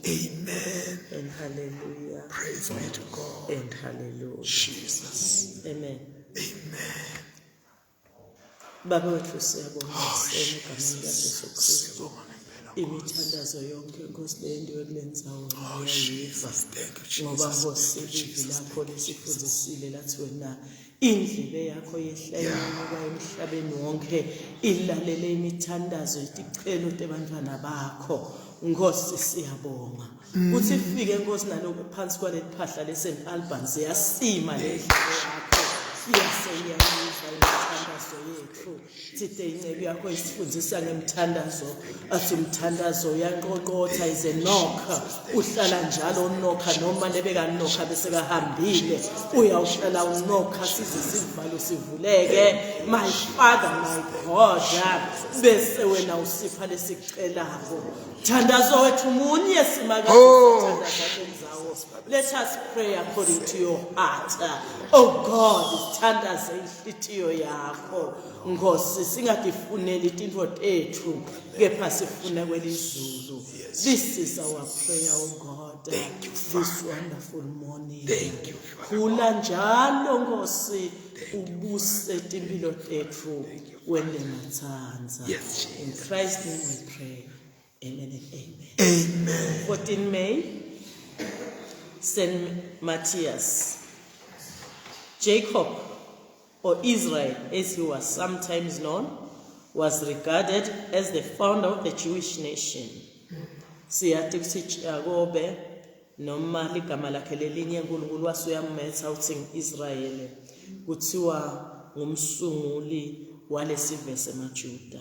Amen. And hallelujah. Praise be to God. And hallelujah. Jesus. Amen. Amen. Baba wethu siyabonga Oh, ekuseni egameni likaJesu Jesus. Kristu. Sibonga ngempela Nkosi. Imithandazo yonke Nkosi leyendiwe kule ndzawo Oh, uyayiva. Jesus. Thank you, Ngoba Jesus. Nkosi Thank you, livi Jesus. lakho lisifundzisile lathi wena indlebe yakho yehla inyuka emhlabeni wonke ilalele imithandazo iticelo tebantwana bakho. Nkosi siyabonga. Uthi ifike Nkosi nalokho phansi kwaleli phahla le St Albans yasima le ndlebe yakho. Iyase iyayizwa imithandazo yethu. Sithe inceku yakho isifundisa ngemthandazo athi umthandazo uyanqonqotha is a knock uhlala njalo unokha noma lebekanokha bese kahambile uyawuhlala unokha size sivalo sivuleke my father my god bese wena usipha lesicelako thandazo wethu munye simakade Oh. thandaza kwenzawo let us pray according to your heart oh god sithandaze inhlitiyo yakho Nkosi singatifuneli tintfo tethu kepha sifuna kwelizulu. This is our prayer, oh God. Thank you, This wonderful morning. Thank you, Father. Khula njalo Nkosi ubuse timpilo tethu wente matsandza. Yes, In Christ's name we pray. Amen and amen. Amen. 14 May, St. Matthias. Jacob, or Israel as he was sometimes known, was regarded as the founder of the Jewish nation. Siyati kutsi Jakobe noma ligama lakhe lelinye uNkulunkulu wase uyammetsa utsi ngu-Israyeli kuthiwa ngumsunguli walesive semaJuda.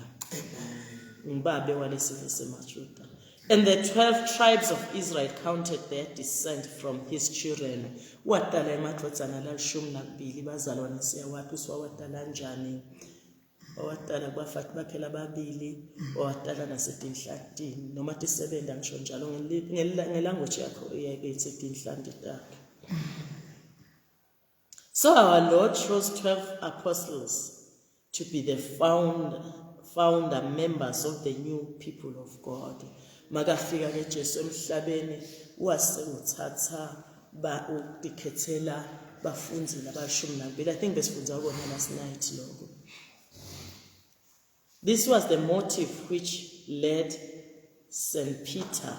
Ngibabe walesive semaJuda. And the 12 tribes of Israel counted their descent from his children. Watala emadvodzana lalishumi nakubili bazalwane siyawati ukuthi wawatala njani. Wawatala kubafati bakhe lababili, wawatala nasetinhlantini noma tisebenta ngisho njalo ngelanguage yakho iyake ithi tinhlanti takhe. So our Lord chose 12 apostles to be the found, founder members of the new people of God. Makafika ke Jesu emhlabeni wase uthatha ba utikhethela bafundi labashumi nambili. I think besifundza kona last night lokho. This was the motive which led St. Peter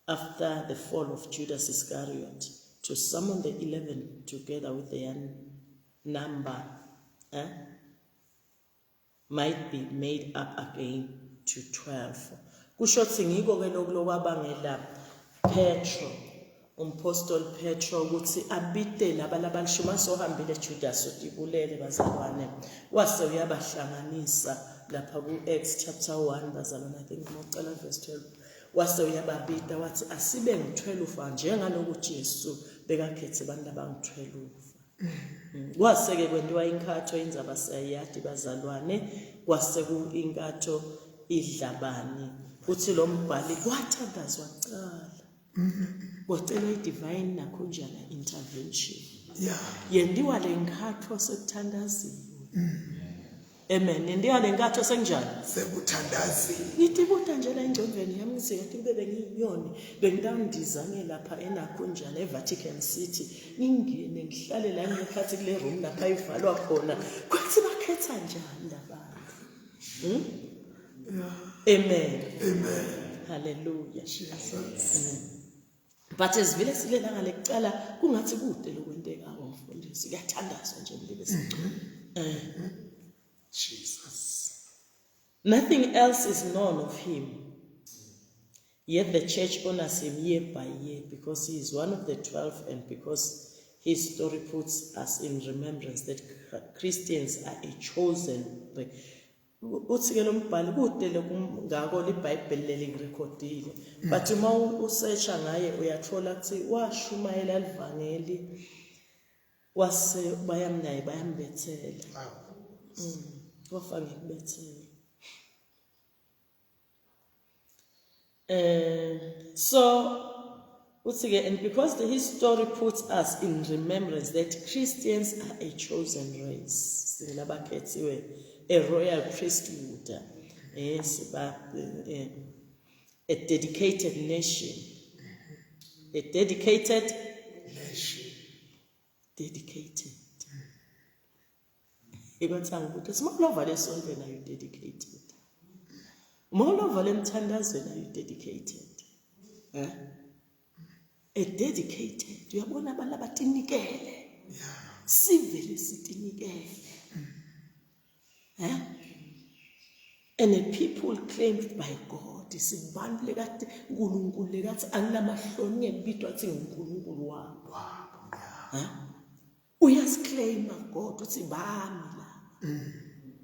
after the fall of Judas Iscariot to summon the 11 together with their number eh, might be made up again to 12. Kusho ukuthi ngiko ke lokhu lokwabangela Petro umpostoli Petro ukuthi abite laba labalishumi asohambile Judas utibulele bazalwane wase uyabahlanganisa lapha ku-Acts chapter 1 bazalwane I think ngocela verse 12 Wase uyababita wathi asibe ngithwelufa njengaloku Jesu bekakhethe abantu abangithwelufa. Mm. Kwase-ke kwentiwa inkatho indzaba siyayati bazalwane kwase ku-inkatho idlabani uthi lo mbhali kwathandazwa kucala kwacelwa i-divine nakhonjana intervention yentiwa le nkatho sekuthandaziwe Amen. Nendiya lenkathi senginjani? Sekuthandaziwe. Ngitibuta nje la engcondweni yami ngithi ngathi kube bengiyinyoni bengitawundiza ngelapha enakhunjana eVatican City ngingene ngihlale la ngekhathi kule room lapha ivalwa khona. Kwathi bakhetha njani labantu? Hmm? Amen. Amen. Hallelujah. Jesus. But esivele silelanga lekucala kungathi kude lokwentekako mfundisi kuyathandazwa nje mlibe sicela. Eh. Jesus. Nothing else is known of him. Yet the church honors him year by year because he is one of the 12 and because his story puts us in remembrance that Christians are a chosen Uthi ke lo mbhali kude lokungako liBhayibheli leli ngirekhodile but uma usearcha ngaye uyathola ukuthi washumayela livangeli wase bayamnaye bayambethela. Wafa ngekubethela. So uthi ke and because the, his story puts us in remembrance that Christians are a chosen race singabakhethiwe a royal priesthood eh siba eh, A dedicated nation. A dedicated nation. Dedicated. Ikwathanga ukuthi simawulova lesontweni are you dedicated? Uma ulova lemthandazweni are you dedicated? Eh? A dedicated. Uyabona abantu abatinikele. Sivele sitinikele. Eh? And a people claimed by God sibantu lekathi uNkulunkulu lekathi anginamahloni ngekubitwa athi nguNkulunkulu wabo. Eh? Uyasiclaima God uthi bami la.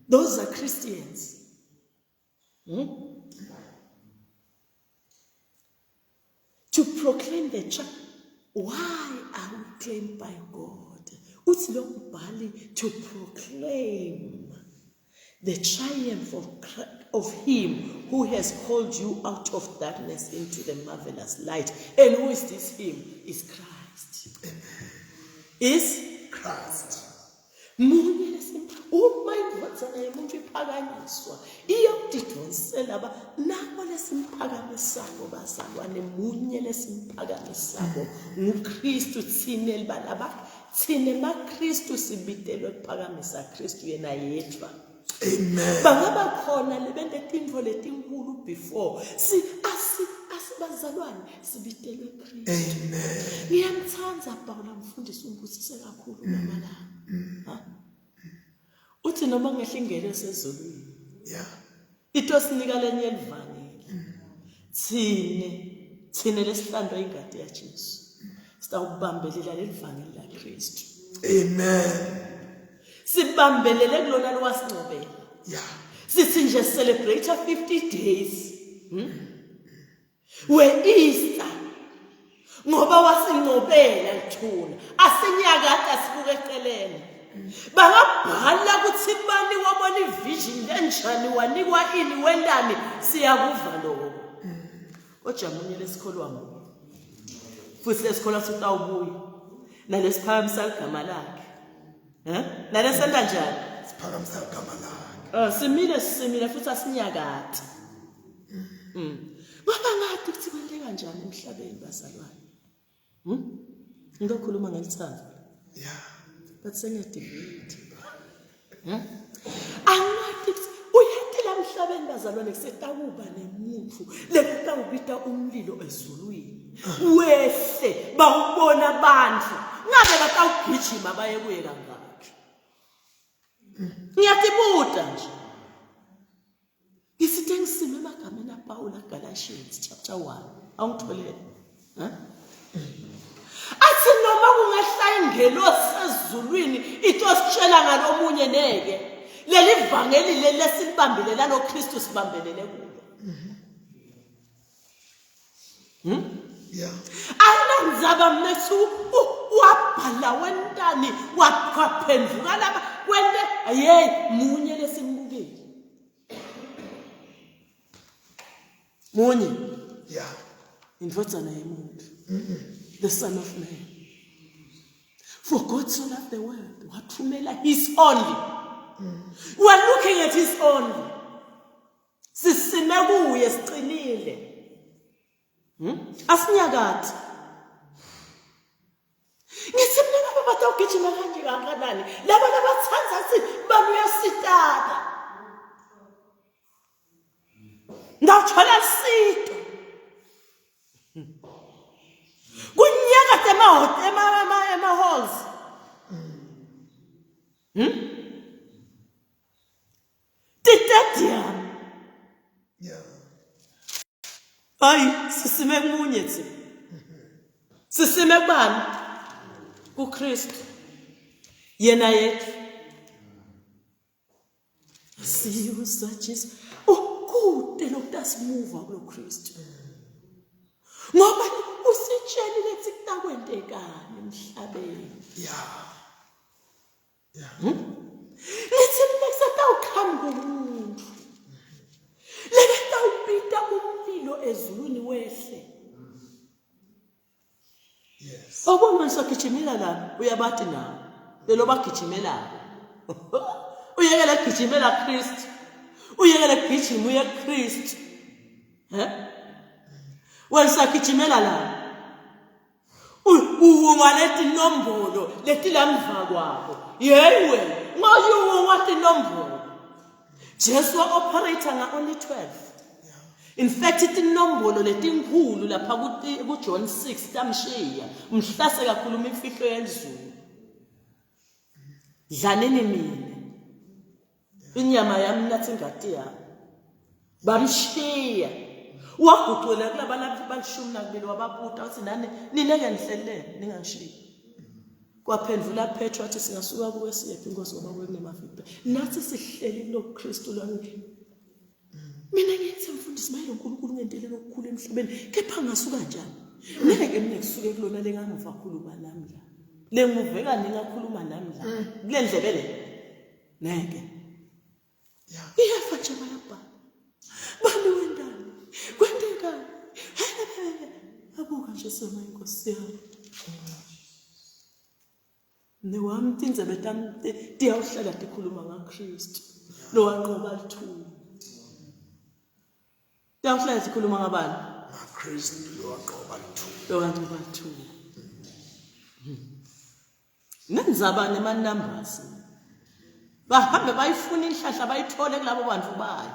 Those are Christians. To proclaim the church. Why are we claimed by God? Uthi lo mbhali to proclaim the triumph of him who has called you out of darkness into the marvelous light. And who is this him? Is Christ. Is Christ. Munye lesimba uma indvodzana yemuntu iphakanyiswa iyokudidonsela ba nako lesimphakamisako bazalwane munye lesimphakamisako nguKristu thine libalaba thine maKristu sibitelwe kuphakamisa Kristu yena yedwa. Amen. Bangaba khona lebente tintfo letinkulu before si asi asibazalwane sibitelwe Kristu. Amen. Ngiyamthanda Pawula mfundisi ungibusise kakhulu lamalanga. Ha? Uthi noma ngehla ingene esezulwini. Yeah. Itosinika lenye elivangeli. Thine thine lesihlandwa ingadi yaJesu. Sitawubambelela lelivangeli laKristu. Amen. Sibambelele kulona lowasincobela. Yeah. Sithi nje celebrate 50 days. We Easter ngoba wasinqobela lithuna asinyakade asibuke eceleni bangabhala ukuthi bani wabona ivision kanjani wanikwa ini wentani siyakuva lokho kodwa munye lesikholwa nguye futhi lesikholwa ukuthi utawubuya nalesiphakamisa igama lakhe eh nalesenta njani siphakamisa igama lakhe Eh simile simile futhi asinyakade Ngoba ngathi ukuthi kwenteka kanjani emhlabeni bazalwane. Ngizokhuluma ngelithando. Yeah. But sengiyadivide. Angathi ukuthi uyatela emhlabeni bazalwane kusetakuba nemuntu lekutawubita umlilo ezulwini. Wehle bawubona abantu. Ngabe batawugijima baye kuye kangaki. Ngiyatibuta nje. Ngisithe ngisime emagameni aPawula Galatians chapter 1. Awungitholele. Ha? Athi noma kungehla ingelosi ezulwini itositshela ngalomunye neke. Leli vangeli leli lesilibambile lalo Kristu sibambelele kulo. Yeah. Awunandzaba mnethu wabhala wentani waphenduka laba kwente hey munye lesimbukile. Munye. Yeah. Indvodzana yemuntu. The son of man. For God so loved the world, wathumela his only. We are looking at his only. Sisime kuye siqinile. Asinyakathi. Ngithi mina laba batawugijima kanje kangakanani? Laba labathanda sithi baluyasitana. Ngawuthola sito. Kunyakatha ema halls. Titadium. Yeah. Hayi sisime kumunye thina. Sisime kubani? KuKristu. Yena yethu. Siyusa Jesu. Ukude lokutasimuva kulo Kristu. Ngoba usitshelile ukuthi kutakwendekani emhlabeni. Yeah. Yeah. Ngithi mina kusatawuqhamuka umuntu. Lekatawubita umlilo ezulwini wehle. Yes. Awubona manje sagijimela la uyabati nawe. Lelo bagijimela. Uyekela gijimela Kristu. Uyekela gijima uye Kristu. He? Wena usagijimela la. Uwunga letinombolo letilamva kwabo. Yeyi wena, ngoyuwunga tinombolo. Jesu wa-operator nga-only 12. In fact tinombolo letinkhulu lapha kuJohn 6 tamshiya mhla sekakhuluma imfihlo yelizulu. Dlanini mina. Inyama yami nathi ingati yami. Bamshiya. Wagucula kulaba balishumi nakubili wababuta wathi nani nina ke nihlelele ningangishiyi. Kwaphendvula Petro wathi singasuka kuwe siyephi inkosi ngoba kuwe kunemaviki. Nathi sihleli kuloKristu lwami. Mina ngithi mfundisi maye loNkulunkulu ngentele lokukhulu emhlabeni kepha ngasuka njani? Ngeke mina ngisuke kulona lengangiva khuluma nami la. Lenguveka ningakhuluma nami la. Kule ndlebe le. Ngeke. Iyafa nje bayabhala. Bani wendani? Kwendekani? Abuka nje sona inkosi yami. Newami tindzebe tami tiyawuhlala tikhuluma ngaKristu lowanqoba lithuna. Tiyawuhlala tikhuluma ngabani? NgaKristu lowanqoba lithuna. Lowanqoba lithuna. Nenzaba nema-numbers. Bahambe bayifuna inhlahla bayithole kulabo bantu bayo.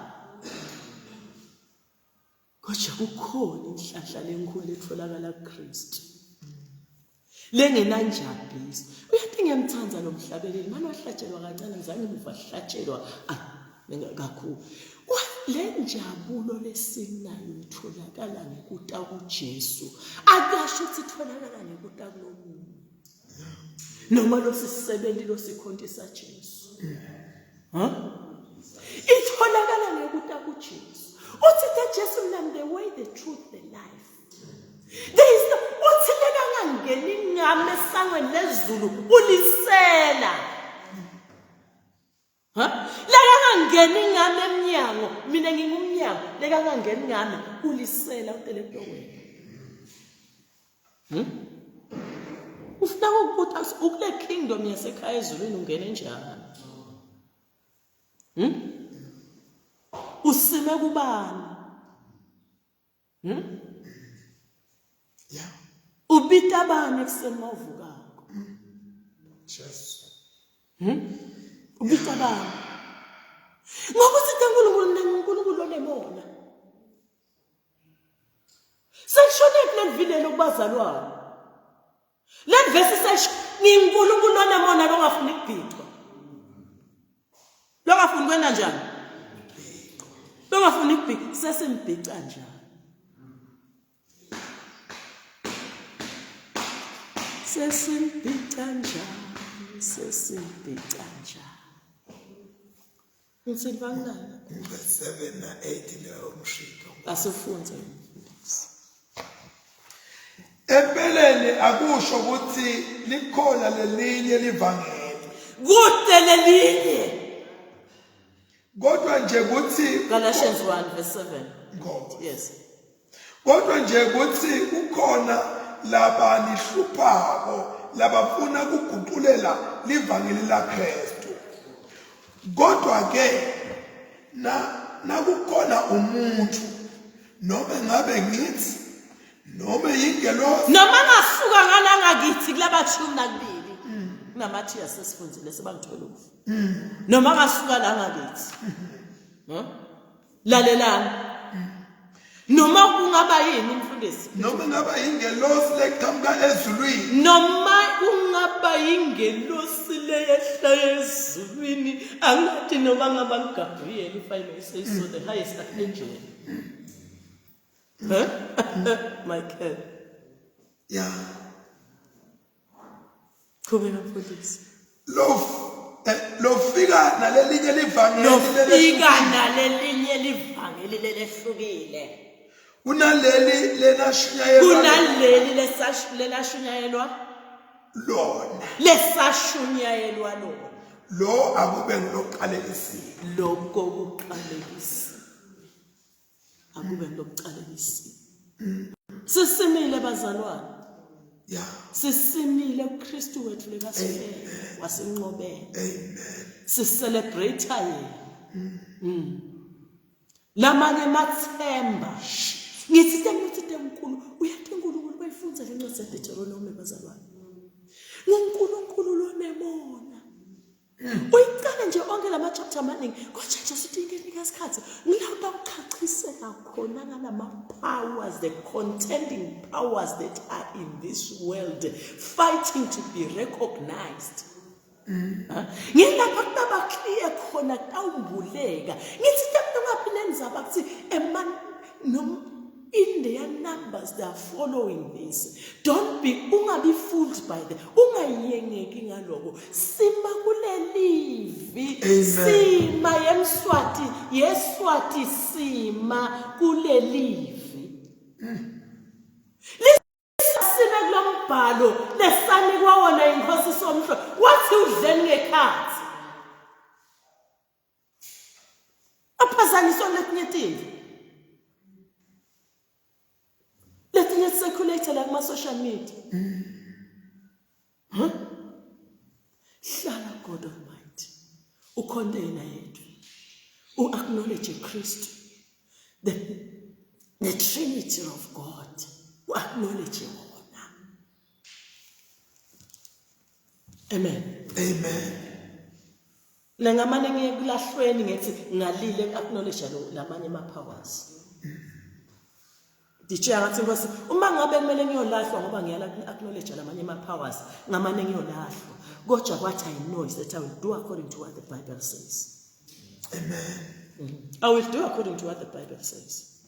Kodwa kukhona inhlahla lenkulu etholakala kuKristu. Lengenanjabiso. Uyathi ngiyamthanda lo mhlabeleli, manje wahlatshelwa kancane ngizange ngimuva hlatshelwa kakhulu. Le njabulo lesinayo itholakala ngekuta kuJesu. Akasho ukuthi itholakala ngekuta kulomunye. Noma losisebenzi losikhontisa Jesu. Huh? Itholakala ngekuta kuJesu. Uthi the Jesu mina I'm the way, the truth, the life. There is no uthi lekangangeni ngami esangweni lezulu ulisela. Ha? Lekangangeni ngami emnyango, mina ngingumnyango, lekangangeni ngami ulisela utele kutowena. Hmm? Ufuna ukubuta ukule kingdom yasekhaya ezulwini ungene njani? Hmm? Usime kubani? Hmm? Yeah. Ubita bani ekuseni mawuvukako? Jesu. Hmm? Ubita bani? Ngoba uthi uNkulunkulu uNkulunkulu onemona. Sekushone kuleli vile lokubazalwane. Le verse sesho ngiNkulunkulu onemona longafuni kubhicwa. Longafuni kwena njani? Longafuni kubhica sesimbhica njani? Sesimbhica njani? Sesimbhica njani? Ngithini banginani? Verse 7 na 8 leyo mshido. Asifunze mfundisi. Empeleni akusho ukuthi likhona lelinye livangeli. Kude lelinye. Kodwa nje kuthi Galatians 1 verse 7. Nkosi. Yes. Kodwa nje kuthi kukhona labanihluphako labafuna kuguqulela livangeli laKristu. Kodwa ke na nakukhona umuntu noma ngabe ngithi noma yingelosi noma ngasuka ngala ngakithi kulabathumi nakubili kunamathiya sesifunzile sebangithola noma ngasuka la ngakithi Lalelani. Noma kungaba yini mfundisi? Noma ngaba ingelosi leqhamuka ezulwini. Noma kungaba ingelosi leyehla ezulwini, angathi noma ngaba nguGabriel if I may say so, the highest archangel. Huh? Michael. Yeah. Qhubeka mfundisi. Lo eh, lofika nalelinye livangeli Lofika nalelinye livangeli lelehlukile. Kunaleli lenashunyayelwa Kunaleli lelashunyayelwa lona. Lesashunyayelwa lona. Lo akube ngiloqalekisiwe. Lokho kuqalekisiwe. Akube ngilokuqalekisiwe. Sisimile bazalwane. Yeah. Sisimile kuKristu wethu lekasifela wasinqobela. Amen. Sicelebrate yena. Mm. Lamanye mathemba. Ngithi temuthi tenkulu uyathi uNkulunkulu bayifundza le ncwadi yaDeuteronomy bazalwane. NguNkulunkulu lonemona. Uyiqala nje onke lama chapter amaningi kodwa nje sithi inkenika isikhathi ngilapha kuchachiseka khona ngalama powers the contending powers that are in this world fighting to be recognized. Ngilapha kubaba clear khona kutawumbuleka ngithi tephi nenzaba kuthi eman nom in their numbers they are following this don't be ungabi fooled by them ungayengeki ngaloko sima kulelivi sima yemswati yeswati sima kulelivi Sime kulombhalo lesanikwa wona inkosi Somhlo wathi udleni ngekhathi aphazanyiswa letinye tintfo letinye circulate la kuma social media huh? hlala God Almighty ukhonte yena yedwa u-acknowledge Kristu the Trinity of God u-acknowledge wona amen amen Nengamane ngiye kulahlweni ngithi ngalile acknowledge lo lamanye ama powers. Nditshiya ngathi inkosi uma ngabe kumele ngiyolahlwa ngoba ngiyala acknowledge lamanye ama powers ngamane ngiyolahlwa. Kodwa what I know is that I will do according to what the Bible says. Amen. I will do according to what the Bible says.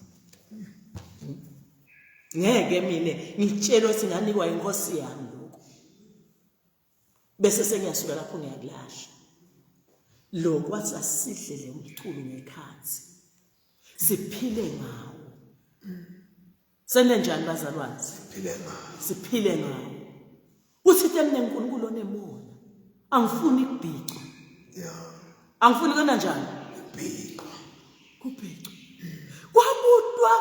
Ngeke mina ngitshelwe ukuthi nganikwa inkosi yami lokho. Bese sengiyasuka lapho ngiyakulahla. Lokhu wathi asidle le umculo ngekhathi. Siphile ngawo. Sene njani bazalwane? Siphile ngawo. Siphile ngawo. Uthi temne uNkulunkulu onemona. Angifuni kubhicwa. Yeah. Angifuni kona njani? Kubhicwa. Kubhicwa. Kwabutwa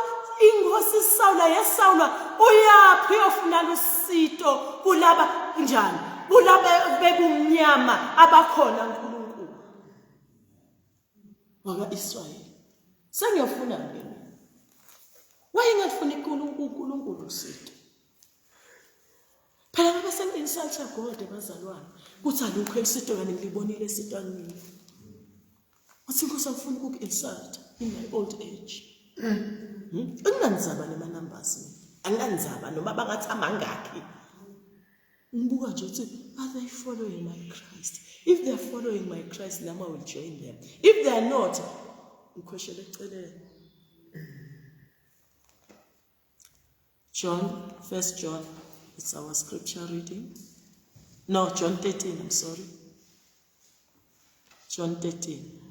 inkosi Sawula yeSawula uyaphi uyofuna lusito kulaba njani? Kulaba bebumnyama abakhona uNkulunkulu. Waka-Israyeli. Sengiyofuna ke mina. Wayengafuni uNkulunkulu usito. Phela ngabe sengi-insulta God bazalwane kuthi alukho elisito kani ngilibonile esito anginike. Wathi inkosi angifuni ukuku-insult in my old age. Hmm? Anginandzaba nema-numbers mina. Anginandzaba noma bangathi amangakhi. Ngibuka nje ukuthi are they following my Christ? If they are following my Christ, nami I will join them. If they are not, ngikhweshela eceleni. John, First John, it's our scripture reading. No, John 13, I'm sorry. John 13.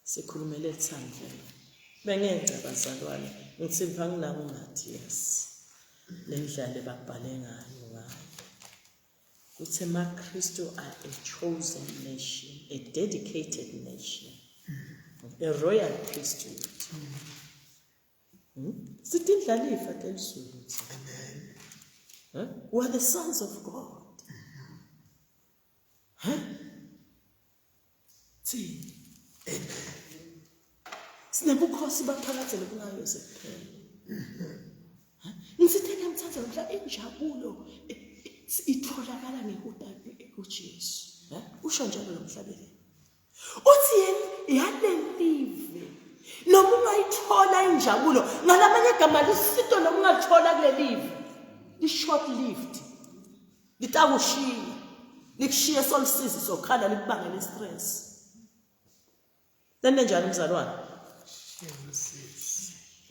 Sikhulumele ethandweni. Bengenca bazalwane, ngithi mpha nginami uMathias. Lendlela ebabhale ngayo ngayo. Kuthi amaKristu are a chosen nation, a dedicated nation, a royal priesthood. Hmm? Sithi indlalifa telizulu. Amen. Huh? We are the sons of God. Huh? Thini? Amen. Sinebukhosi baphakade lokungayoze kuphele. Ngisithe ngiyamthanda mhla injabulo itholakala ngekuta kuJesu. Usho njalo lo mhlabeleli. Uthi yena yalelive noma ungayithola injabulo ngalamanye igama lisito noma ungalithola kulelive li-short lived litakushiya likushiye solusizi sokhala likubangela istress lento njani mzalwane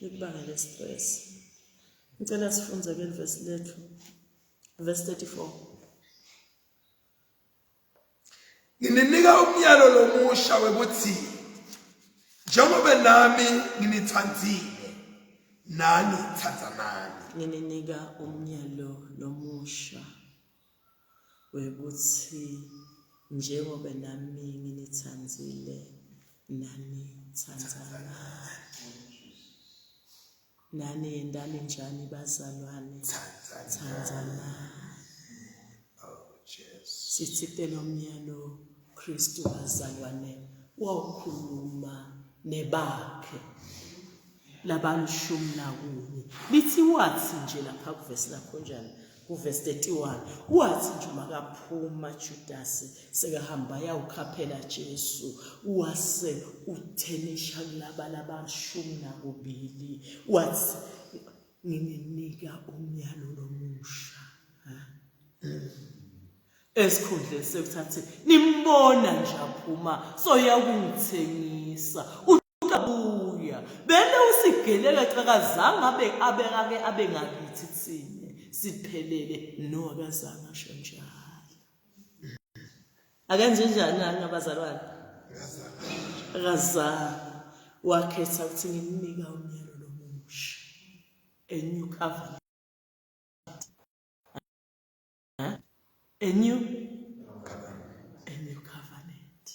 likubangela istress ngicela sifunze ke verse lethu verse 34 Ngininika umyalo lomusha wekuthi njengoba nami nginithandile nani thandzanani. Ngininika umyalo lomusha wekuthi njengoba nami nginithandile nani thandzanani. Nani yendani njani bazalwane? Thandzanani. Oh Jesu. Sithi lo myalo Kristu bazalwane wawukhuluma nebakhe. labalishumi nakunye. Lithi wathi nje lapha kuvesi lakho njani? Kuvesi 31 wathi nje makaphuma Judas sekahamba yawukhaphela Jesu wase uthenisha kulaba labashumi nakubili wathi ngininika umyalo lomusha esikhundleni sekuthathe nimbona nje aphuma soyakungithengisa utabuya bele usigeleke cakazange abe abekake abe ngakithi thina siphelele no akazange asho njalo akenze njani nani abazalwane akazange wakhetha ukuthi ngimnika umyalo lomusha a new covenant A new covenant. A new covenant.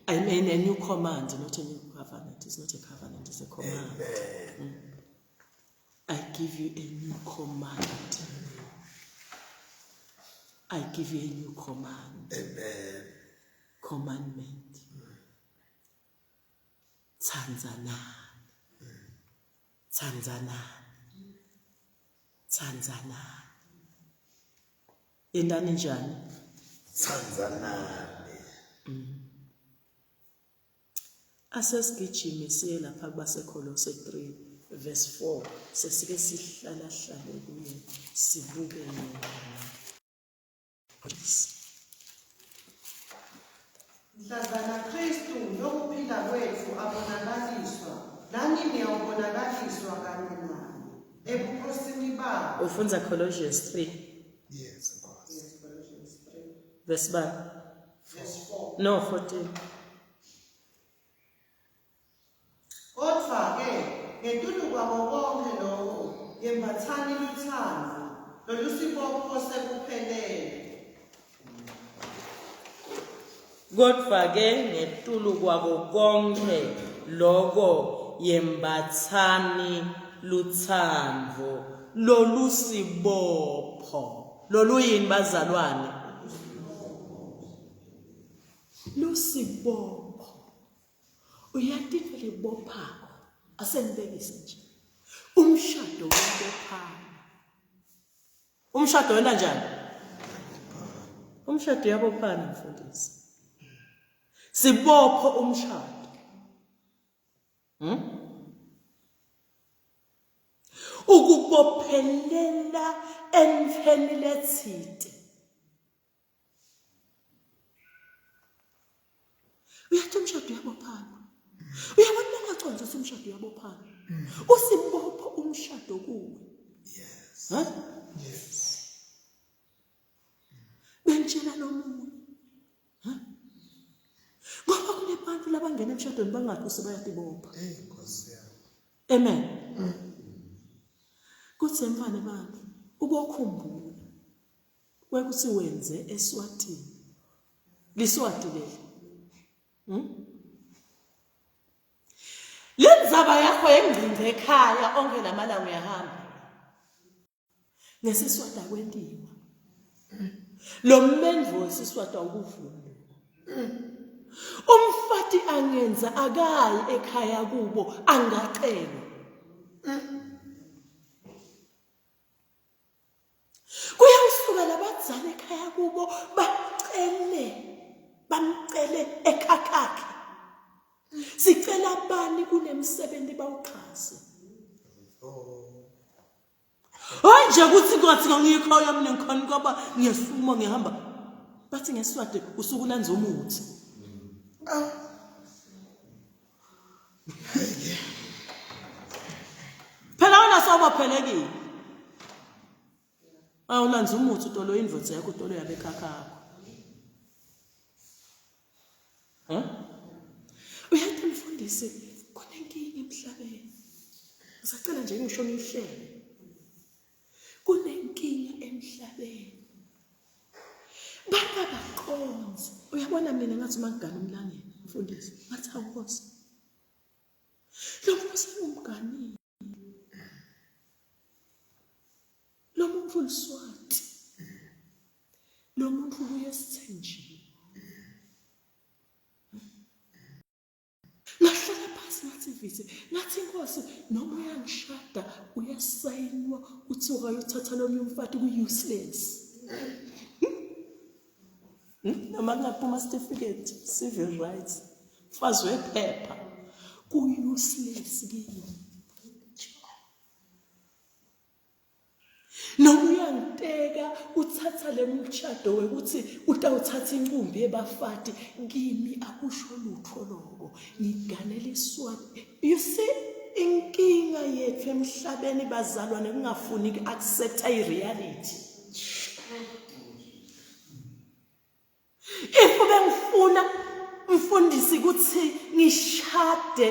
I mean a new command, not a new covenant. It's not a covenant, it's a command. Mm. I give you a new command. I give you a new command. Amen. Commandment. Thandzanani. Thandzanani. Thandzanani. Yentani njani? Thandzanani. Mm. Asesigijime siye lapha kubaseKholose 3 verse 4 sesike sihlala hlale kuye sibuke yena. Mhlazana Kristu lokuphila kwetfu abonakaliswa, nani niyawubonakaliswa kanye naye ebukhosini bakhe. Ufundza Colossians 3. Yes, Nkosi. Yes, Colossians 3, Verse bani? verse 4. No, 14. Kodvwa-ke ngetulu kwako konkhe loko, yembatsani lutsandvo, lolusibopho sekuphelela. Kodvwa-ke ngetulu kwako konkhe loko yembatsani lutsandvo lolusibopho. Loluyini bazalwane? Lusibopho. Uyati into lekubophako asengibekise nje. Umshado uyabophana. Umshado wena njani? Umshado uyabophana mfundisi. Sibopho umshado. Hmm? Ukubophelela emfeni lethite. Uyathi umshado uyabophana. Uyabona uma ungaconsi ukuthi umshado uyabophana. Usibopho umshado kuwe. Yes. Ha? Yes. Bengitshela nomunye. Ha? Ngoba kunebantu labangena emshadweni bangathi usebayatibopha. Hey Nkosi yami. Amen. Kuthi mfana bantu ubokhumbula kwekuthi wenze eSwatini. Liswati leli. Hmm? Lenzaba yakho yengcingce ekhaya onke lamalanga uyahamba. Ngesiswati akwentiwa. Lo mmendvo wesiswati awukuvumi. Umfati angenza akayi ekhaya kubo angacelwa. Kuyawusuka labadzala ekhaya kubo bacele bamcele ekhakhakhe. Sicela bani kunemsebenzi bawuxhase. Hayi nje ukuthi kwathi ngangiyikhoyo mina ngikhona kwaba ngiyasukuma ngihamba. Bathi ngesiswati usuku lanza umuthi. Phela wena sawubophelekile. Awulanza umuthi utolo indvodza yakho utolo yabekhakhakho. Huh? Uyathi mfundisi kunenkinga emhlabeni. Ngisacela nje ngisho nihlele. Kunenkinga emhlabeni. Bantu abaqonzi. Uyabona mina ngathi uma ngigana umlangeni mfundisi ngathi hawu Nkosi. Lo muntu sengumganile. Lo muntu uliswati. Lo muntu ubuye esithenjini. activity. Ngathi inkosi noma uyangishada uyasayinwa uthi ukayothatha lomnye umfati ku-useless. Noma kungaphuma certificate civil rights mfazi wephepha ku-useless kimi. Noma uyangiteka uthatha le mshado wekuthi utawuthatha inqumbi yebafati kimi akusho lutho loko ngiganela iswati. You see inkinga yethu emhlabeni bazalwane kungafuni ku-accepta i-reality. If bengifuna mfundisi ukuthi ngishade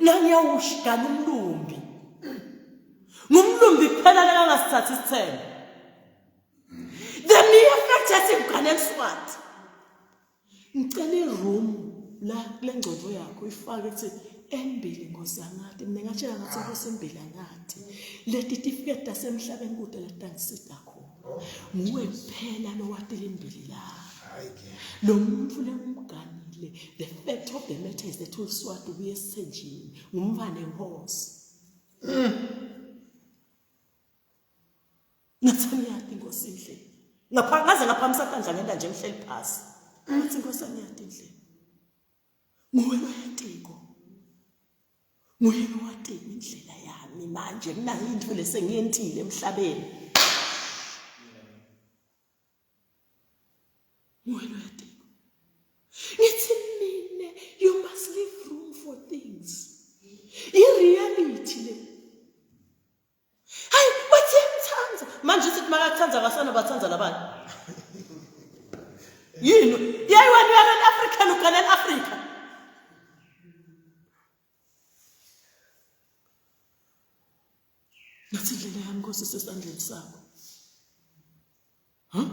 nangiyawushigana umlumbi. Ngumlumbi kuphela lekangasithathi isithembu. The mere fact that ngigane eSwati. Ngicela iroom la kule ngcobo yakho ifake ukuthi embili ngozangati mina ngatshela ngathi inkosi embili angati leti tifiketi tasemhlabeni kude letangisida khona nguwe kuphela lowatile imbili la lo muntu lengumganile the fact of the matter is that uliswati ubuye esithenjini ngumfana enkosi ngathi angiyati inkosi indlela ngapha ngaze ngaphamisa tandla ngenta nje ngihleli phasi ngathi inkosi angiyati indlela nguwe loyatiko nguye lowatiko indlela yami manje kunayo into lesengiyentile emhlabeni nguwe loyatiko ngithi mina you must leave room for things i-reality le hayi bathi yamthanda manje sithi makakuthanda kasana bathanda labanye yini yeyi wena uyalona African uganela Africa ngathi indlela yami Nkosi isesandleni sakho huh?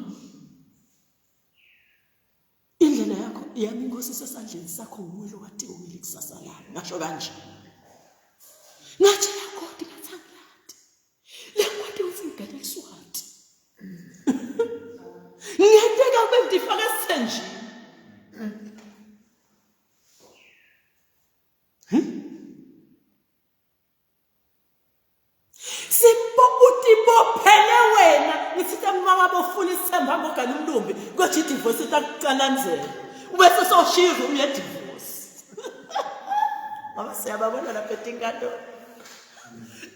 Indlela yakho yami inkosi isesandleni sakho nguwe lokade umile ikusasa lami ngasho kanje ngatshela God ngathi angiladi lenkwati ukuthi ngigane liswati ngiyenteka kube ngifaka esithenjini Simbo utibophele wena ngithi uma ngabe ufuna isithemba hamba ogana umlumbi kodwa idivorce itakucalanzela ubese soshiya iroom yedivorce ngoba siyababona lapha etinkantolo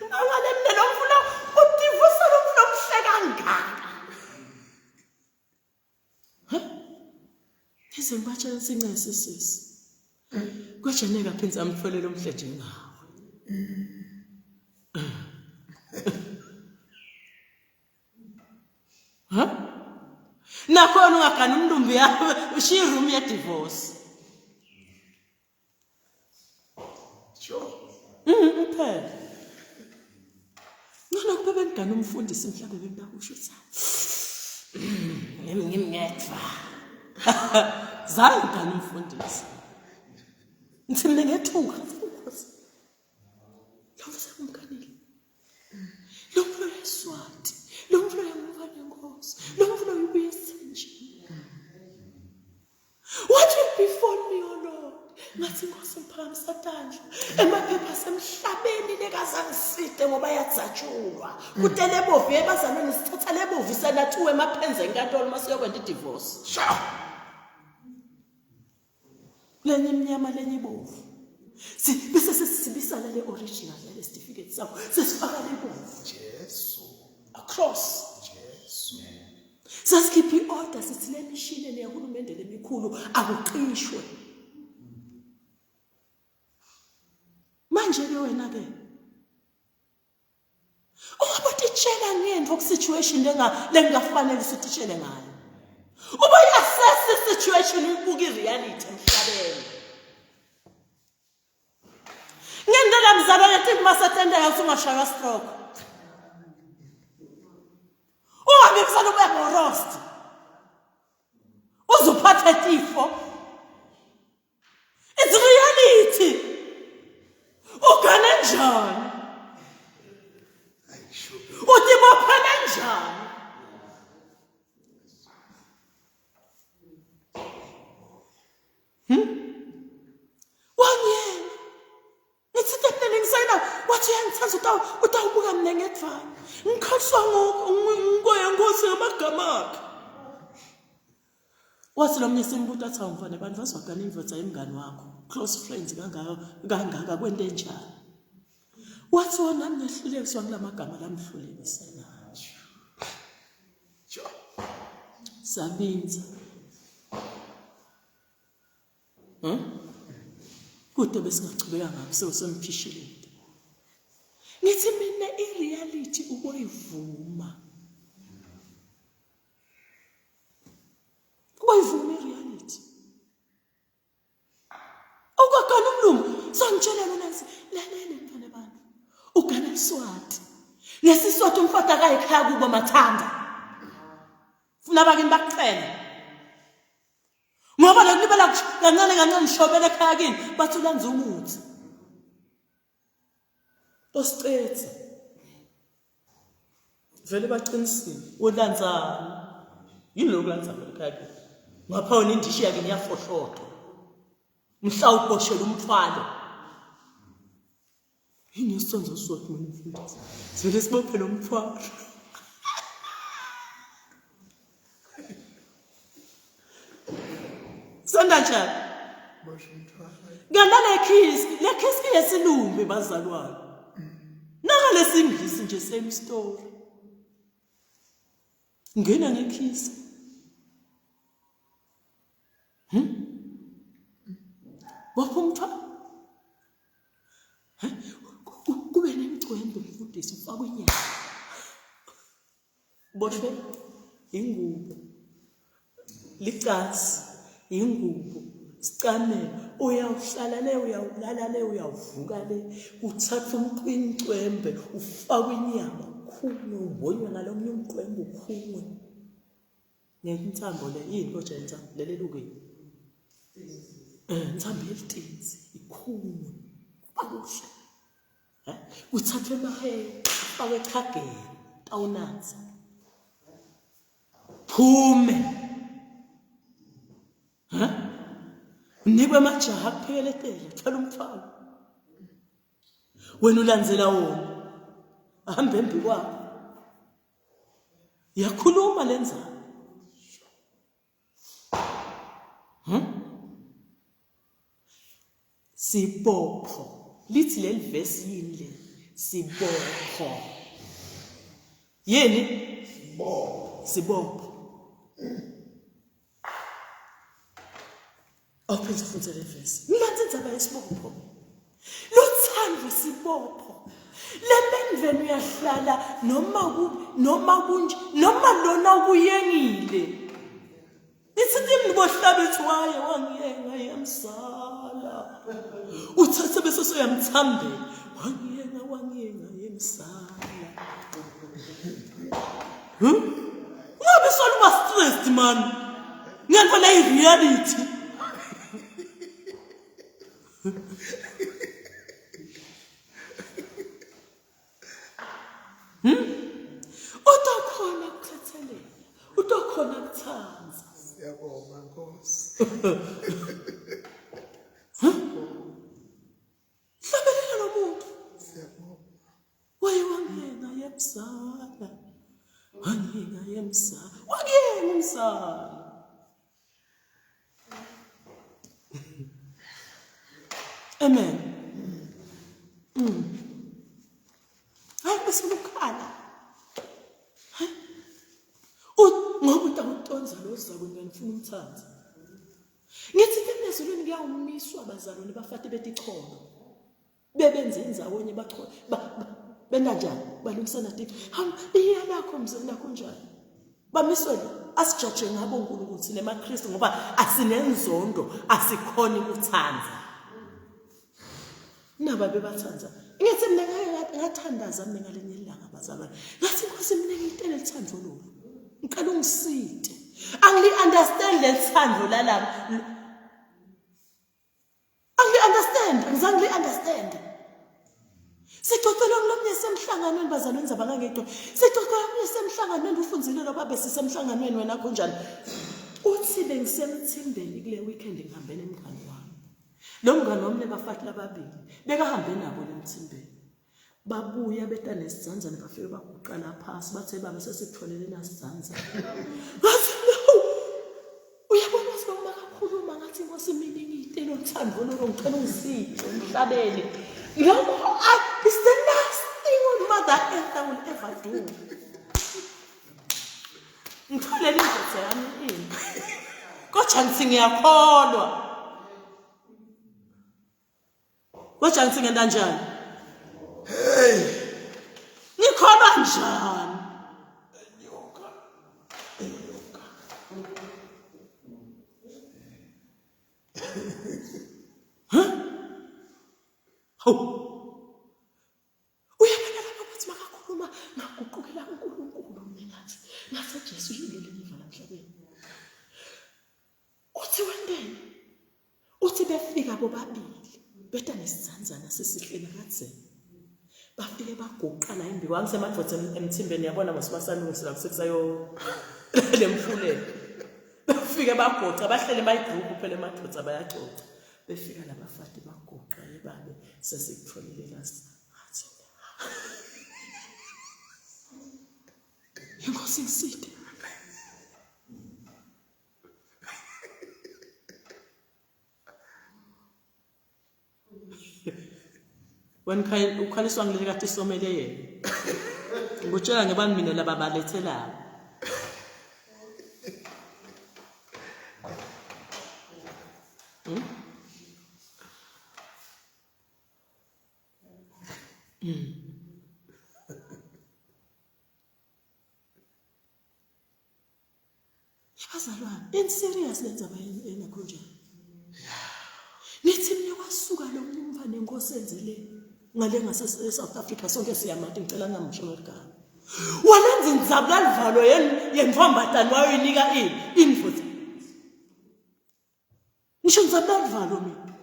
ngale mina lo mfuna udivorce lo mfuna omhle kangaka Ngize ngibatshela ukuthi incese sisi. Kwajeneka phindze amtholele omhle njengawe. Ha? Nakhona ungagana umlumbi yakho ushiya iroom ye divorce. Sure. Phela. Ngcono kube bengigana umfundisi mhlawumbe bengingakusho ukuthi ngimi ngimngedwa. Zange ngigane umfundisi. Ngithi mina ngethuka Nkosi. Lo sekumganile. Lo mfula yeswati, lo mfula yamfana yenkosi, lo mfula ubuye esithenjini. What will befall me, O Lord? Ngathi Nkosi ngiphakamisa tandla. Emaphepha asemhlabeni lekazangiside ngoba yadzatshulwa. Kutele bovu ebazalweni sithatha lebovu senathiwe emaphenze enkantolo uma siyokwenza i-divorce. Sure. Lenye imnyama lenye ibovu. Bese sesibisana le original yale certificate sakho sesifaka lebovu. Jesu. Across. Jesu. Sasikhipha i-order sithi le mishini leyahulumende lemikhulu akuqishwe. Manje ke wena ke ungabotitshela ngento ku-situation lengafanele usititshele ngayo. Uba i-assess i-situation uyibuka i-reality emhlabeni. Ngento la mzalwane thi masetendeka usungashaywa stroke. Ungabe msana ube ngorost. Uzuphathe tifo. It's reality. Ugane njani? Utibophele njani? Wangiyena. Ngithi sayina wathi uyangithanda utawu utawubuka mina ngedvana ngikhaliswa ngoya nkosi ngamagama akhe wathi lo mnye simbuta athi awumfana abantu bazwagana indvodza yemngani wakho close friends kangaka kangaka kwento enjani wathi wona nginehlulekiswa kula magama lamhlulekisa nawo Sabinza. Hmm? Kude besingachubeka ngakho sewusemphishile. Ngithi mina i-reality uboyivuma. Uboyivuma i-reality. Ukagana umlungu sangitshela lona ngithi lalele mntwana abantu. Ugana iswati. Ngesiswati umfati akaye ekhaya kubo mathanda. Funa bakini bakucele. Ngoba lokulibela kancane kancane shobela ekhaya kini bathi ulanza umuthi. Osicethe. Vele baqinisile. Ulanzani? Yini lokhu lanzana ekhaya kini? Ngapha wena indishi yakini iyafohlotwa. Mhla uboshela umthwalo. Yini isonzo sodwa mina mfundisi? Sivele sibophe lo mthwalo. Sonda njani? Kanti le kiss, le kiss yesilumbi bazalwane. Naka lesingisi nje same story. Ngena ngekiss. Hmm? Bopha umthwalo. Kube nemgcwembe mfundisi ufakwe inyama. Boshwe ingubo. Licansi ingubo. Sicamelo uyawuhlala le uyawulala le uyawuvuka le uthatha umcwembe ufakwe inyama ukhunwe umbonywe ngalomnye umcwembe ukhunwe Ngentambo le yini kodwa intambo leli elukile. Eh intambo yelitinsi ikhulu. Kuhle. Eh uthathwe emahe afakwe echageni tawunatha. Phume. Ha? Unikwe amajaha akuphekeletele thwala umthwalo. Wena ulandzela wona. Ahambe embi kwakho. Yakhuluma lenzaba. Hmm? Sibopho. Lithi leli verse yini le? Sibopho. Yini? Sibopho. Sibopho. Awuphinde ufunde le verse. Ngilanza indzaba yesibopho. Luthando isibopho. Lemendveni uyahlala noma ku noma kunje noma lona ukuyengile. Ithi kimi bohlabethi waye wangiyenga yamsala. Uthathe bese soyamthambela. Wangiyenga wangiyenga yemsala. Hmm? Ungabe soluba stressed man. Ngento le reality. Hmm? Utokhona ukuthethelela. Utokhona ukuthanza. Siyabonga Nkosi. Hlabelela lo muntu. Waye wangenga yemzala. Wangenga yemzala. Wakuyenga umzala. Amen. Mm. Hayi bese ukhala. Ngoba utawutonza lo zakweni ngifuna umthanze. Ngithi emezulwini kuyawumiswa abazalwane bafati beticholo. Bebenze indzawonye bacholo. Benta njani? Balungisana tithi. Hawu iya lakho mzini lakho njani? Bamiswe asijaje ngabo uNkulunkulu thina emaKristu ngoba asinenzondo asikhoni ukuthanda. Naba bebathanda. Ngithi mina ngake ngathandaza mina ngalinye ilanga bazalwane. Ngathi Nkosi mina ngitele lithando lolu. Ngicela ungisite. Angili understand lelithando lalaba. Angili understand, angizange ngili understand. Sixoxela ngilomnye semhlanganweni bazalwane zaba ngangedwa. Sixoxela ngilomnye semhlanganweni ufunzile lo babe sisemhlanganweni wena kunjani? Uthi bengisemthimbeni kule weekend ngihambe nemngani wami. Lo mngani wami nebafati lababili bekahambe nabo lemthimbeni. Babuya beta nesidzandzane bafike baguqa la phasi bathe baba sesitholele nasidzandzane. Ngathi no. Uyabona ukuthi uma kakhuluma ngathi inkosi mina ngiyitela uthando lolo ngicela ungisiphe emhlabeni. Lokho it's the last thing on mother earth I will ever do. Ngitholele indoda yami ini. Kodwa ngithi ngiyakholwa. Kodwa ngithi ngenta njani? Hey. Ngikholwa njani? Nyoka. Nyoka. Huh? Hawu. Uyabona lapha bathi makakhuluma ngaguqukela uNkulunkulu mina ngathi ngathi Jesu yini le ngiva lamhlabeni. Uthi wenteni? Uthi befika bobabili beta nesizanzana sesihleli kadzeni. Bafike baguqa la imbiwa angisemadoda emthimbeni yabona ngosibasalungisa la kusekusayo lemfuleni. Bafike bagoqa bahlele emayi-group phela emadoda bayacoca. Befika labafati baguqa yebabe sesikutholile last. Ngathi Inkosi ngiside. Wena ukhaliswa ngileli kade isomele yena. Ngikutshela ngebani mina laba balethelako. Hmm? Mm. Yabazalwane, in serious le ndzaba engekho njani. Nithi mina kwasuka lo mfana enkosi enzele ngale ngase South Africa sonke siyamati ngicela ngingamsho ngeligama. Walenza indzaba lalivalo yentombatane wayoyinika ini indvodza. Ngisho ndzaba lalivalo mina.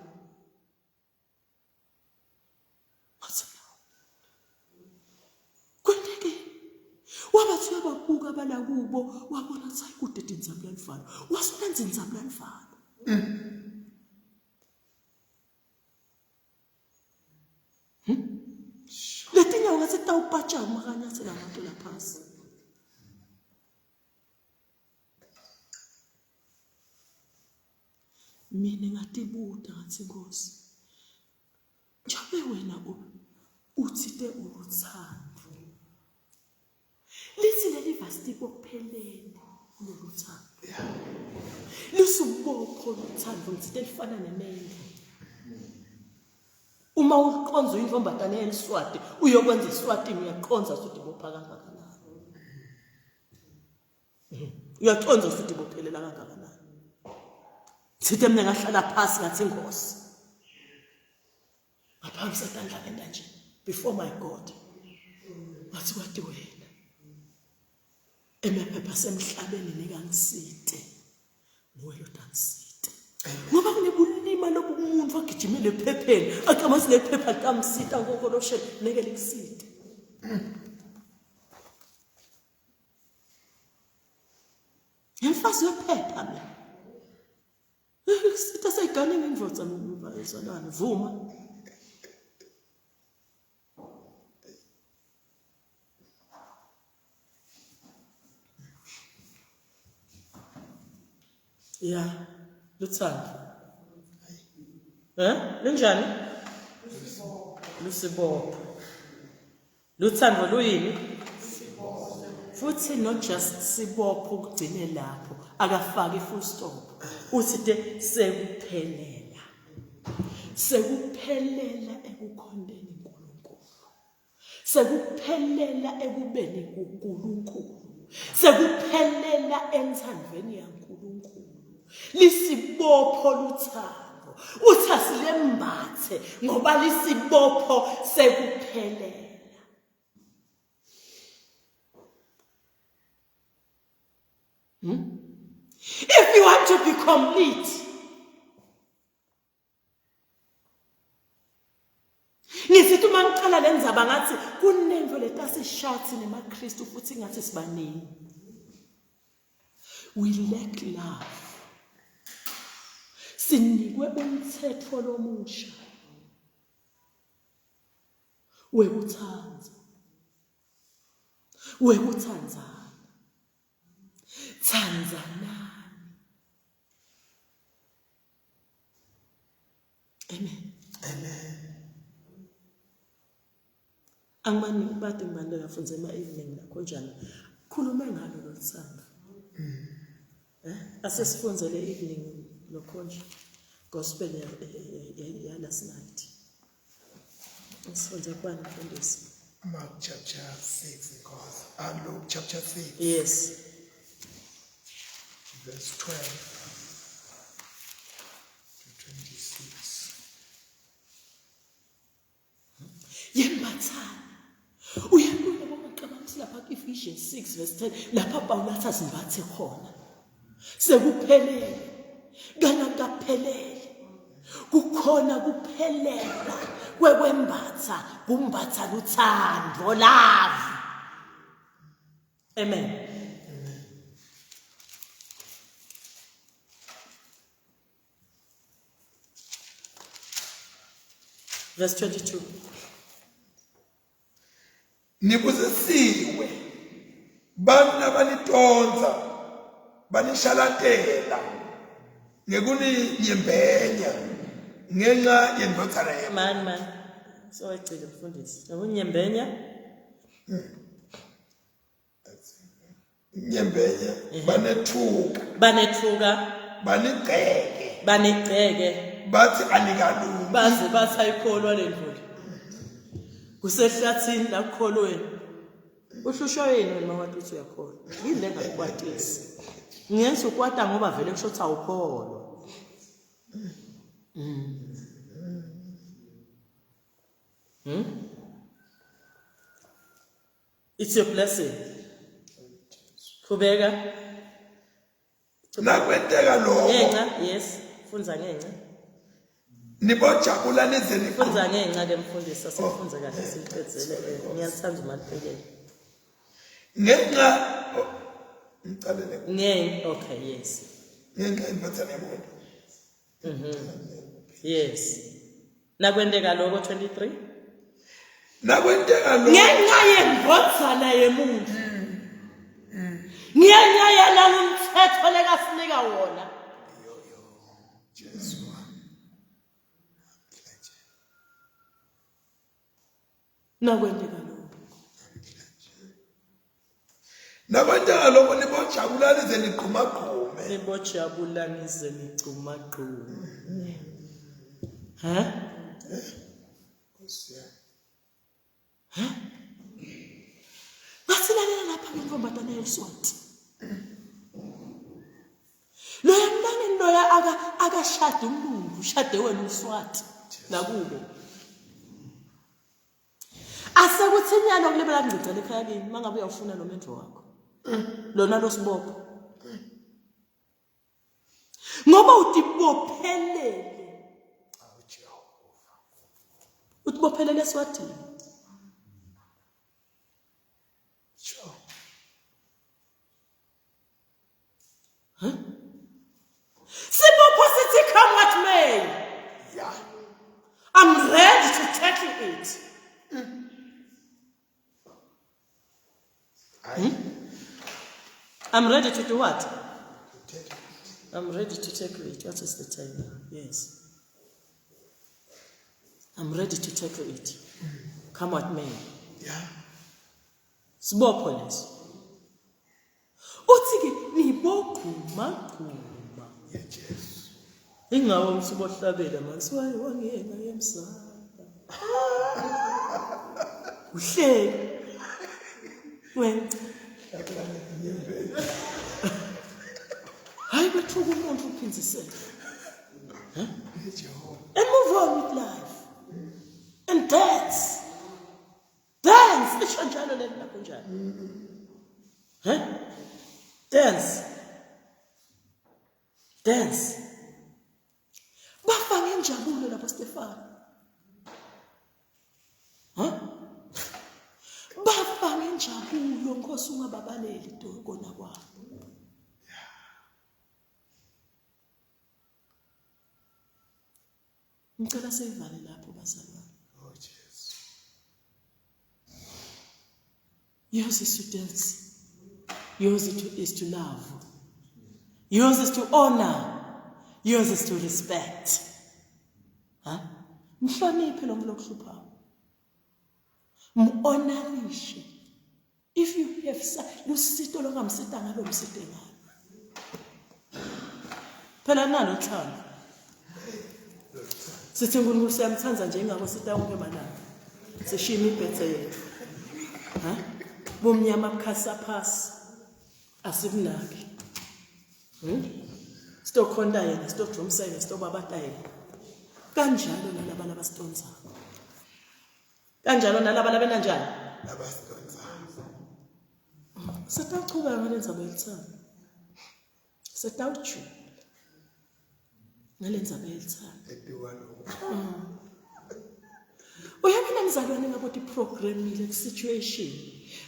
Wathi kwenteke wabathi uyababuka abalakubo wabona ukuthi hayi kude tindzabula livalo wasulenza indzabula livalo hmm? letinyawo ngathi tawupatshama makanyathela abantu laphasi Mina ngatibuta ngathi Nkosi njabe wena uthite uluthando lithi leli vasi libophelele kulolu thando lisubopho lothando ngithite lifana nemendlo uma uqonza uyintombazane yeliswati uyokwenza iswatini uyaqonza ukuthi bopha kangakanani Uyaconza futhi bophelela kangakanani. Sithe mina ngahlala phasi ngathi inkosi. Ngaphamisa tandla ngenta nje before my God. Ngathi kwathi wena. Emaphepha semhlabeni nikangisite. Nguwe lotangisite. Ngoba kunebulima lobu umuntu agijimele ephepheni acabanga ukuthi lephepha litamsita kokoloshela ngeke likusite. Ngimfazi wephepha mina. Sitha seyiganile indvodza mzalwane vuma. Ya, luthando. Eh? Lunjani? Lusibopho. Luthando luyini? Futhi not just sibopho kugcine lapho, akafaki full stop. Uthi te sekuphelela. Sekuphelela ekukhonteni uNkulunkulu. Sekuphelela ekubeni kuNkulunkulu. Sekuphelela enthandweni yaNkulunkulu. Lisibopho luthando. Uthi asilembathe ngoba lisibopho sekuphelela. Hmm? If you want to be complete, Ngisithi uma ngiqala le ndzaba ngathi kunento letasishathi nemaKristu futhi ngathi sibaningi. We lack love. Sinikwe umthetho lomusha. Wekutsandza. Wekutsandzana. Tsandzanani. Amen. Amen. Angibani bade ngibani bekafunza ema-evening lakho njani. Khulume ngalo loluthando. Eh? Asesifunze le evening lokho nje. Gospel ya, ya, ya last night. Sifunze kubani mfundisi? Mark chapter 6 Nkosi. Ah, Luke chapter 6. Yes. Verse 12 to 26. Yembathani. Uyabona bongacabanga lapha ku-Ephesians 6 verse 10 lapha Pawulu athi asimbathe khona. Sekuphelele. Kana kaphelele. Kukhona kuphelela kwekwembatha kumbatha luthando love. Amen. Verse 22. Nibusisiwe bantu abanitonza banishalatela ngekuninyembenya ngenxa yendvodzana yenu. Man man. Sowegcile mfundisi. Nokunyembenya. Nyembenya banethuka Banethuka, banigceke banigceke. bathi anikalungi Baze bathi ayikholwa le ndlela. Kusehlathini la kukholweni. Uhlushwa yini wena mawati uthi uyakholwa? Yini le engakukwatisi? Ngenza ukwata ngoba vele kusho ukuthi awukholwa. It's your blessing. Qhubeka. Nakwenteka lokho. Ngenxa, yes. Fundza ngenxa. Nibojabula nize niqhume. Fundza ngenxa ke mfundisi, asifunze kahle siqedzele. Ngiyathanda uma liphelele. Ngenxa oh, ngicalele. Ngen, okay, yes. Ngenxa indvodzana yomuntu. Yes. Nakwenteka lokho 23. Nakwenteka lokho. Ngenxa yendvodzana yemuntu. Ngenxa yalalo mthetho lekasinika wona. Jesu. Nakwenteka lokho. Nakwenteka lokho nibojabula nize nigqumagqume. Nibojabula nize nigqumagqume. Ha? Nkosi yami. Ha? Basilalela lapha ke intombazane yeliswati. Loya mntangeni loya aka akashade umlungu, ushade wena umswati nakubo. Asekuthi inyalo kulibela ngcicela ekhaya kini mangabe uyawufuna lo mendvo wakho. Lona losibopho. Ngoba utibophelele. Utibophelele eswatini. Sure. Huh? Sibopho sithi come what may. Yeah. I'm ready to tackle it. Hmm? I'm ready to do what? To tackle it. I'm ready to tackle it. What is the time now? Yes. I'm ready to tackle it. Come what may. Yeah. Sibopho leso. Uthi ke nibogquma gquma. Yeah, Jesu. Ingawo umsubohlabela manje waye wangena yemsana. Uhleki. Wena. Hayi bethuka umuntu uphinzisele. Huh? And move on with life. And dance. Dance isho njalo lento lapho njalo. He? Dance. Dance. Bafa ngenjabulo lapho Stefano. Huh? Bafa ngenjabulo Nkosi ungababaleli kona kwabo. Ngicela seyivale lapho bazalwane. Oh Jesu. Yours is to dance. Yours is to love. Yours is to honor. Yours is to respect. Ha? Mhloniphe lo muntu lokuhluphayo. Muhonorishe. If you have lusito longamsita ngalo msite ngalo. Phela nalo uthando. Sithi uNkulunkulu siyamthanda nje ingakho sita wonke malanga. Sishiya imibhethe yethu. Ha? Bomnyama bukhasa phasi. Asibunaki. Hmm? Sitokhonta yena, sitodumisa yena, sitobabata yena. Kanjalo nalaba labasitonzako. Kanjalo nalaba labena njani? Labasitonzako. Sitawuchubeka ngalendzaba yelithando. Sitawujula ngalendzaba yelithando. Etikwaloko. Uyabona mzalwane ngabe utiprogramile ku-situation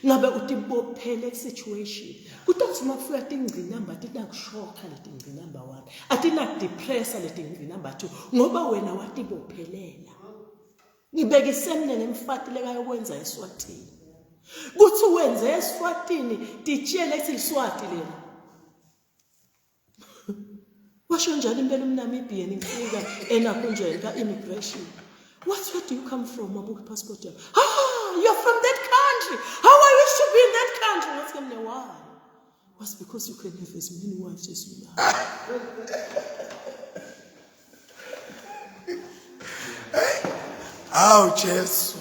ngabe utibophele ku-situation kutothi uma kufika tingcinamba atinakushokha letingcinamba one atinakudepressa letingcinamba two ngoba wena watibophelela ngibekise mina ngemfati lekayokwenza eswatini kuthi wenze eswatini titshele kuthi liswati lena washo njalo impela umnamibian ngifika enakunjeni ka-immigration what where do you come from wabuka ipassport yami ah you're from that country how i wish to be in that country ngathi ke mne why was because you can have as many wives as you like Awu Jesu.